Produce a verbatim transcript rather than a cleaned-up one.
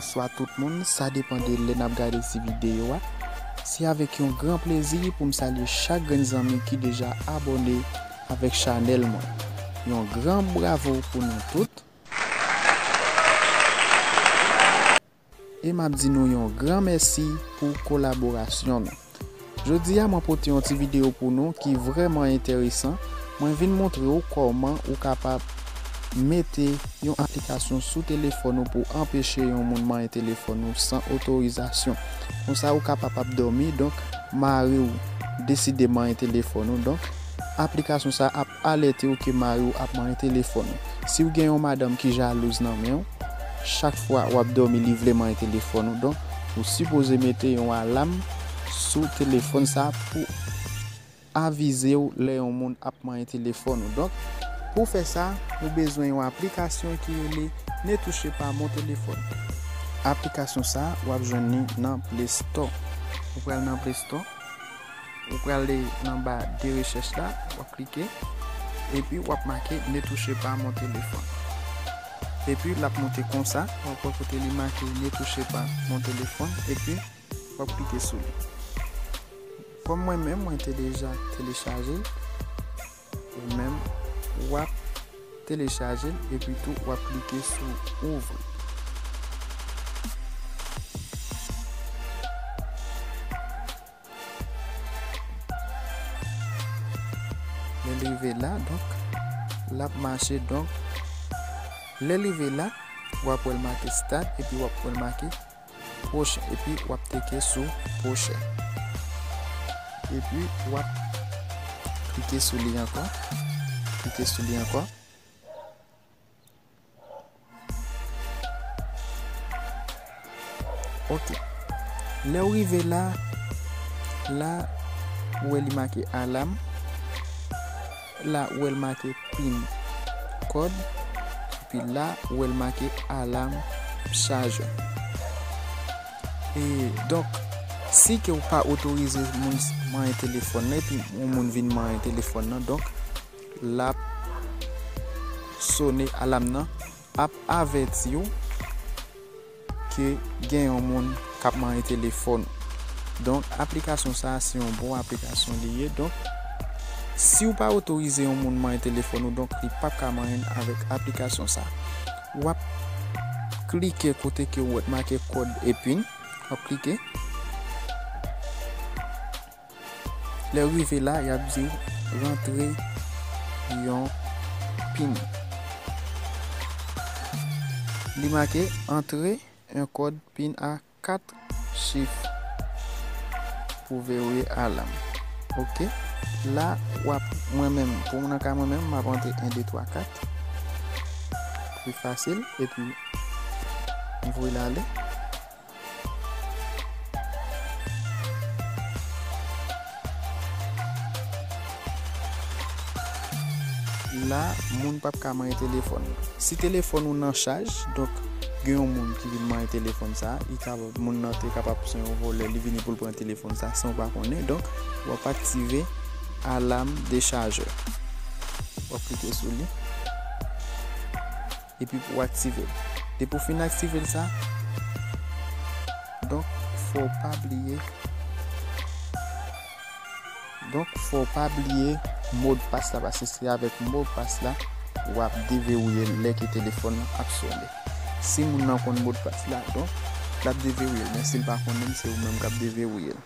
Bonswa tout moun, sa depann de lè n ap gade ti videyo a. Se avèk yon gran plezi pou m salye chak grenn zanmi ki deja abòne avèk chanèl mwen. Yon gran bravo pou nou tout. E m ap di nou yon gran mèsi pou kolaborasyon nou. Jodi a, mwen pote yon ti videyo pou nou ki vrèman enteresan. Mwen vin montre w kòman ou kapab mete yon aplikasyon sou telefòn ou pou anpeche yon moun manyen telefòn ou san otorizasyon. Konsa, ou kapab ap dòmi, donk, mari w deside manyen telefòn ou. Donk, aplikasyon sa ap alète w ke mari w ap manyen telefòn ou. Si w gen yon madanm ki jalouz nan men w, chak fwa w ap dòmi, li vle manyen telefòn ou. Donk, ou sipoze mete yon alam sou telefòn sa pou avize w lè yon moun ap manyen telefòn ou. Donk, pou fè sa, ou bezwen yon aplikasyon ki rele Ne touchez pas mon téléphone. Aplikasyon sa, w ap jwenn li nan Play Store. Ou pral nan Play Store, ou prale nan ba de rechèch la, w ap klike, epi w ap make Ne touchez pas mon téléphone. Epi l ap monte konsa, w ap wè kote li make Ne touchez pas mon téléphone, epi w ap klike sou li. Kòm mwen menm, mwen te deja telechaje l, ou menm, w ap telechaje l, epi tou w ap klike sou ouvri. Lè l rive la, donk, l ap mache, donk, lè l rive la, w ap wè l make start, epi w ap wè l make pwochen, epi w ap klike sou pwochen. Epi w ap klike sou li ankò, klike sou li ankò. Ok. Lè w rive la, la, ou wè li make alam. La, ou wè l make pin kòd. Epi la, ou wè l make alam chajè. E, donk, si ke w pa otorize moun manyen telefòn nan, epi yon moun vin manyen telefòn nan, donk, l ap sone alam nan, ap avèti w ke gen yon moun k ap manyen telefòn ou. Donk, aplikasyon sa a se yon bon aplikasyon li ye. Donk, si w pa otorize yon moun manyen telefòn ou, donk, li p ap ka manyen avèk aplikasyon sa a. W ap klike kote ke w wè make kòd e pin. W ap klike. Lè w rive la, y ap di w rantre yon pin. Li make entrer un code pin à quatre chiffres pou verrouiller alarme. Ok. La, w ap, mwen menm, pou nan ka mwen menm, m ap rantre en, de, twa, kat. Pi fasil. Epi, m voye l ale. La, moun p ap ka manyen telefòn nan. Si telefòn ou nan chaj, donk, gen yon moun ki vin manyen telefòn sa, li kapab, moun nan te kapab se yon vòlè, li vini pou l pran telefòn sa san w pa konnen. Donk, w ap aktive alarm déchargeur. W ap klike sou li. Epi pou w aktive l. Depi w fin aktive l sa, donk, fò w pa bliye, donk, fò w pa bliye modpas la, paske se avèk modpas la w ap deverouye l lè ke telefòn nan ap sone. Si moun nan konn modpas la, donk, l ap deverouye l, men si l pa konnen l, se ou menm k ap deverouye l.